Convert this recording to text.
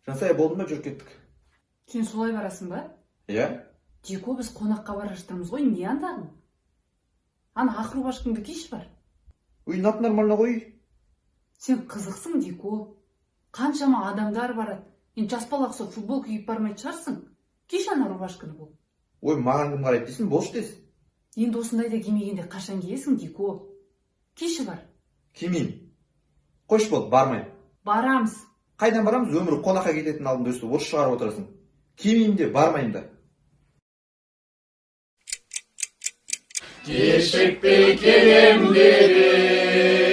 Жансая, болдың ба, жүріп кеттік. Сен солай барасың ба? Иә. Дико, біз қонаққа бара жатырмыз ғой, не андағың? Ана ақ рубашкаңды киші бар. Ой, нап нормально ғой. Сен қызықсың, Дико. Қаншама адамдар барады. Енді жас бала ұқсап футболка киіп бармайтын шығарсың. Киші ана рубашканы бол. Ой, маған кім қарайды дейсің, болшы тез. Енді осындайда кимегенде қашан киесің, Дико? Киші бар. Кимеймін. Қойшы, болды, бармаймын. Барамыз. Қайдан барамыз, өмірі қонаққа кететін алдында өстіп ұрыс шығарып отырасың. Кимеймін де, бармаймын да. Кешікпей келем деп.